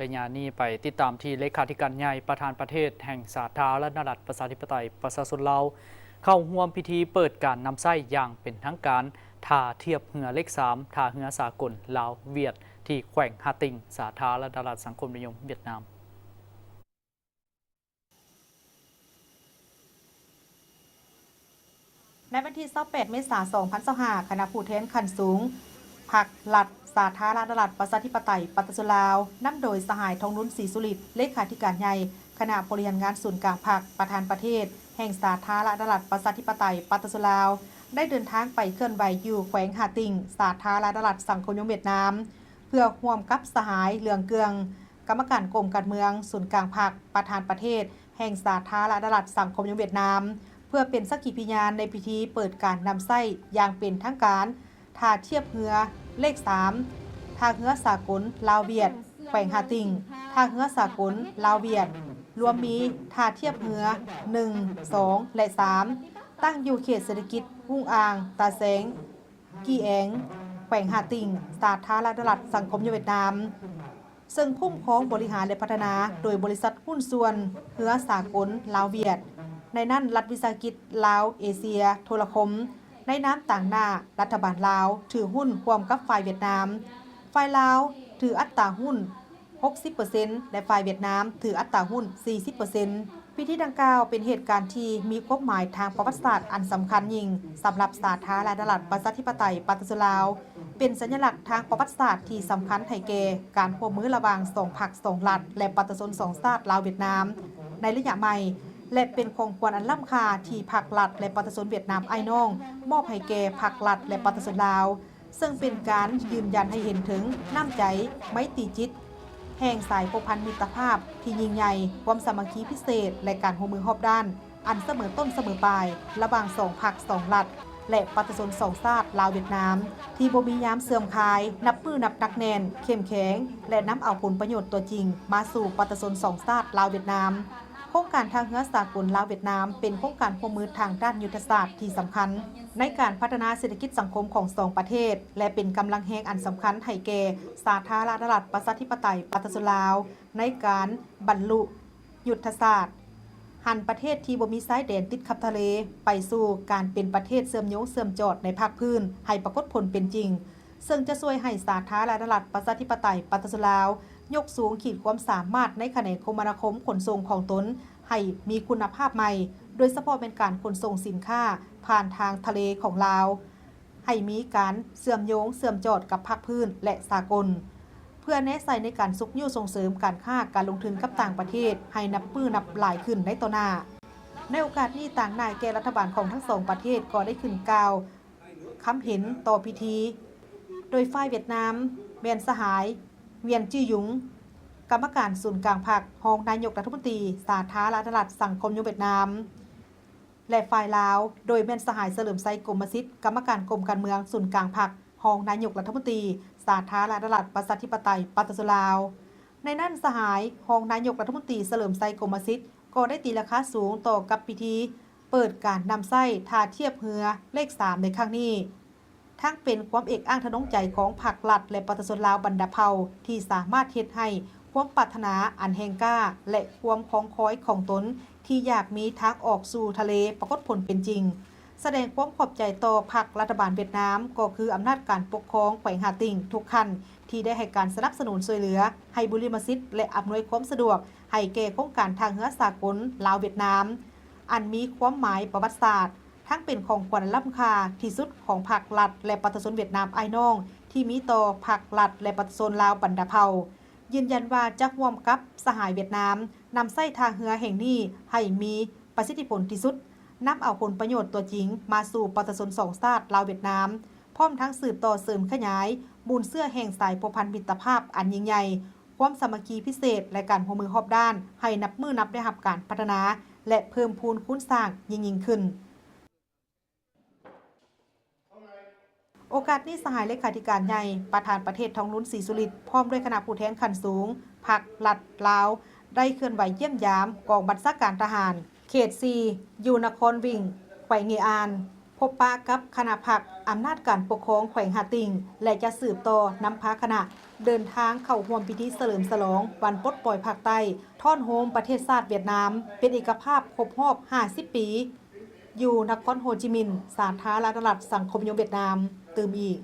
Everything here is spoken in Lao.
ໄລຍະນີ້ໄປຕິດຕາມທີ່ເລຂາທິການໃຫຍ່ ປະທານປະເທດແຫ່ງສາທາລະນະລັດ ປະຊາທິປະໄຕ ປະຊາຊົນລາວ ເຂົ້າຮ່ວມພິທີເປີດການນຳໃຊ້ຢ່າງເປັນທາງການ ທ່າທຽບເຮືອເລກສາມ ທ່າເຮືອສາກົນລາວ-ຫວຽດ ທີ່ແຂວງຫາຕິ່ງ ສາທາລະນະລັດສັງຄົມນິຍົມຫວຽດນາມ. ໃນວັນທີຊາວແປດ ເມສາ ສອງພັນຊາວຫ້າ ຄະນະຜູ້ແທນຂັ້ນສູງພັກລັດ ສາທາລະນະລັດ ປະຊາທິປະໄຕ ປະຊາຊົນລາວ ນຳໂດຍສະຫາຍ ທອງລຸນ ສີສຸລິດ ເລຂາທິການໃຫຍ່ຄະນະບໍລິຫານງານສູນກາງພັກ ປະທານປະເທດແຫ່ງສາທາລະນະລັດ ປະຊາທິປະໄຕ ປະຊາຊົນລາວ ໄດ້ເດີນທາງໄປເຄື່ອນໄຫວຢູ່ແຂວງຫາຕິ່ງ ສາທາລະນະລັດສັງຄົມນິຍົມຫວຽດນາມ ເພື່ອຮ່ວມກັບສະຫາຍ ເຫຼືອງເກືອງ ກຳມະການກົມການເມືອງສູນກາງພັກ ປະທານປະເທດແຫ່ງສາທາລະນະລັດສັງຄົມນິຍົມຫວຽດນາມ ເພື່ອເປັນສັກຂີພິຍານໃນພິທີເປີດການນຳໃຊ້ຢ່າງເປັນທາງການ ທ່າທຽບເຮືອເລກສາມ ທ່າເຮືອສາກົນລາວ-ຫວຽດ ແຂວງຫາຕິ່ງ, ທ່າເຮືອສາກົນລາວ-ຫວຽດ ລວມມີທ່າທຽບເຮືອ ໜຶ່ງ, ສອງ ແລະ ສາມ ຕັ້ງຢູ່ເຂດເສດຖະກິດຮຸ່ງອ່າງ ຕາແສງ ກີແອງ ແຂວງຫາຕິ່ງ ສາທາລະນະລັດສັງຄົມນິຍົມຫວຽດນາມ ເຊິ່ງຄຸ້ມຄອງບໍລິຫານ ແລະ ພັດທະນາໂດຍບໍລິສັດຫຸ້ນສ່ວນເຮືອສາກົນລາວ-ຫວຽດ, ໃນນັ້ນລັດວິສາຫະກິດລາວເອເຊຍໂທລະຄົມ ໃນນາມຕາງໜ້າລັດຖະບານລາວ ຖືຫຸ້ນຮ່ວມກັບຝ່າຍຫວຽດນາມ, ຝ່າຍລາວຖືອັດຕາຫຸ້ນ ຫົກສິບເປີເຊັນ ແລະ ຝ່າຍຫວຽດນາມຖືອັດຕາຫຸ້ນ ສີ່ສິບເປີເຊັນ. ພິທີດັ່ງກ່າວເປັນເຫດການທີ່ມີຄວາມໝາຍທາງປະຫວັດສາດອັນສຳຄັນຍິ່ງສຳລັບສາທາລະນະລັດປະຊາທິປະໄຕປະຊາຊົນລາວ, ເປັນສັນຍະລັກທາງປະຫວັດສາດທີ່ສຳຄັນໃຫ້ແກ່ການຮ່ວມມືລະຫວ່າງສອງພັກສອງລັດ ແລະ ປະຊາຊົນສອງຊາດລາວ-ຫວຽດນາມໃນໄລຍະໃໝ່ ແລະ ເປັນຂອງຂວັນອັນລ້ຳຄ່າທີ່ພັກລັດ ແລະ ປະຊາຊົນຫວຽດນາມອ້າຍນ້ອງ ມອບໃຫ້ແກ່ພັກລັດ ແລະ ປະຊາຊົນລາວ. ເຊິ່ງເປັນການຢືນຢັນໃຫ້ເຫັນເຖິງນ້ຳໃຈໄມຕີຈິດ ແຫ່ງສາຍພົວພັນມິດຕະພາບທີ່ຍິ່ງໃຫຍ່, ຄວາມສາມັກຄີພິເສດ ແລະ ການຮ່ວມມືຮອບດ້ານ ອັນສະເໝີຕົ້ນສະເໝີປາຍ ລະຫວ່າງສອງພັກສອງລັດ ແລະ ປະຊາຊົນສອງຊາດລາວ-ຫວຽດນາມ ທີ່ບໍ່ມີຍາມເສື່ອມຄາຍ, ນັບມື້ນັບໜັກແໜ້ນ, ເຂັ້ມແຂງ ແລະ ນຳເອົາຜົນປະໂຫຍດຕົວຈິງມາສູ່ປະຊາຊົນສອງຊາດລາວ-ຫວຽດນາມ. ໂຄງການທ່າເຮືອສາກົນລາວ-ຫວຽດນາມ ເປັນໂຄງການຮ່ວມມືທາງດ້ານຍຸດທະສາດທີ່ສຳຄັນ ໃນການພັດທະນາເສດຖະກິດສັງຄົມຂອງສອງປະເທດ ແລະ ເປັນກຳລັງແຮງອັນສຳຄັນໃຫ້ແກ່ສາທາລະນະລັດປະຊາທິປະໄຕປະຊາຊົນລາວ ໃນການບັນລຸຍຸດທະສາດ ຫັນປະເທດທີ່ບໍ່ມີຊາຍແດນຕິດກັບທະເລ ໄປສູ່ການເປັນປະເທດເຊື່ອມໂຍງເຊື່ອມຈອດໃນພາກພື້ນໃຫ້ປາກົດຜົນເປັນຈິງ, ເຊິ່ງຈະຊ່ວຍໃຫ້ສາທາລະນະລັດປະຊາທິປະໄຕປະຊາຊົນລາວ ຍົກສູງຂີດຄວາມສາມາດໃນຂະແໜງຄົມມະນາຄົມຂົນສົ່ງຂອງຕົນໃຫ້ມີຄຸນນະພາບໃໝ່, ໂດຍສະເພາະແມ່ນການຂົນສົ່ງສິນຄ້າຜ່ານທາງທະເລຂອງລາວ ໃຫ້ມີການເຊື່ອມໂຍງເຊື່ອມຈອດກັບພາກພື້ນ ແລະ ສາກົນ, ເພື່ອແນໃສ່ໃນການຊຸກຍູ້ສົ່ງເສີມການຄ້າການລົງທຶນກັບຕ່າງປະເທດໃຫ້ນັບມື້ນັບຫຼາຍຂຶ້ນໃນຕໍ່ໜ້າ. ໃນໂອກາດນີ້, ຕາງໜ້າແກ່ລັດຖະບານຂອງທັງສອງປະເທດກໍໄດ້ຂຶ້ນກ່າວຄຳເຫັນຕໍ່ພິທີ, ໂດຍຝ່າຍຫວຽດນາມແມ່ນສະຫາຍ ຫວຽນ ຈື່ຍຸງ ກຳມະການສູນກາງພັກ, ຮອງນາຍົກລັດຖະມົນຕີສາທາລະນະລັດສັງຄົມນິຍົມຫວຽດນາມ ແລະ ຝ່າຍລາວ ໂດຍແມ່ນສະຫາຍ ສະເຫຼີມໄຊ ກົມມະສິດ ກຳມະການກົມການເມືອງສູນກາງພັກ, ຮອງນາຍົກລັດຖະມົນຕີສາທາລະນະລັດປະຊາທິປະໄຕປະຊາຊົນລາວ. ໃນນັ້ນ, ສະຫາຍຮອງນາຍົກລັດຖະມົນຕີ ສະເຫຼີມໄຊ ກົມມະສິດ ກໍໄດ້ຕີລາຄາສູງຕໍ່ກັບພິທີເປີດການນຳໃຊ້ທ່າທຽບເຮືອເລກສາມໃນຄັ້ງນີ້. ທັງເປັນຄວາມເອກອ້າງທະນົງໃຈຂອງພັກລັດ ແລະ ປະຊາຊົນລາວບັນດາເຜົ່າ ທີ່ສາມາດເຮັດໃຫ້ຄວາມປາດຖະໜາອັນແຮງກ້າ ແລະ ຄວາມຄອງຄອຍຂອງຕົນທີ່ຢາກມີທາງອອກສູ່ທະເລປາກົດຜົນເປັນຈິງ, ສະແດງຄວາມຂອບໃຈຕໍ່ພັກລັດຖະບານຫວຽດນາມ ກໍຄືອຳນາດການປົກຄອງແຂວງຫາຕິ່ງທຸກຂັ້ນ ທີ່ໄດ້ໃຫ້ການສະໜັບສະໜູນຊ່ວຍເຫຼືອໃຫ້ບຸລິມະສິດ ແລະ ອຳນວຍຄວາມສະດວກໃຫ້ແກ່ໂຄງການທ່າເຮືອສາກົນລາວ-ຫວຽດນາມ ອັນມີຄວາມໝາຍປະຫວັດສາດ ທັງເປັນຂອງຂວັນອັນລ້ຳຄ່າທີ່ສຸດຂອງພັກລັດ ແລະ ປະຊາຊົນຫວຽດນາມອ້າຍນ້ອງ ທີ່ມີຕໍ່ພັກລັດ ແລະ ປະຊາຊົນລາວບັນດາເຜົ່າ, ຢືນຢັນວ່າຈະຮ່ວມກັບສະຫາຍຫວຽດນາມ ນຳໃຊ້ທ່າເຮືອແຫ່ງນີ້ໃຫ້ມີປະສິດທິຜົນທີ່ສຸດ, ນຳເອົາຜົນປະໂຫຍດຕົວຈິງມາສູ່ປະຊາຊົນສອງຊາດລາວ-ຫວຽດນາມ, ພ້ອມທັງສືບຕໍ່ເສີມຂະຫຍາຍມູນເຊື້ອແຫ່ງສາຍພົວພັນມິດຕະພາບອັນຍິ່ງໃຫຍ່, ຄວາມສາມັກຄີພິເສດ ແລະ ການຮ່ວມມືຮອບດ້ານ ໃຫ້ນັບມື້ນັບໄດ້ຮັບການພັດທະນາ ແລະ ເພີ່ມພູນຄູນສ້າງຍິ່ງໆຂຶ້ນ. ໂອກາດນີ້, ສະຫາຍເລຂາທິການໃຫຍ່ ປະທານປະເທດ ທອງລຸນ ສີສຸລິດ ພ້ອມດ້ວຍຄະນະຜູ້ແທນຂັ້ນສູງພັກລັດລາວ ໄດ້ເຄື່ອນໄຫວຢ້ຽມຢາມກອງບັນຊາການທະຫານເຂດສີ່ ຢູ່ນະຄອນວິງ ແຂວງເງອານ, ພົບປະກັບຄະນະພັກອຳນາດການປົກຄອງແຂວງຫາຕິ່ງ ແລະ ຈະສືບຕໍ່ນຳພາຄະນະ ເດີນທາງເຂົ້າຮ່ວມພິທີສະເຫຼີມສະຫຼອງວັນປົດປ່ອຍພາກໃຕ້ ທ້ອນໂຮມປະເທດຊາດຫວຽດນາມ ເປັນເອກະພາບຄົບຮອບຫ້າສິບປີ ຢູ່ນະຄອນໂຮຈິມິນ ສາທາລະນະລັດສັງຄົມນິຍົມຫວຽດນາມ ຕື່ມອີກ.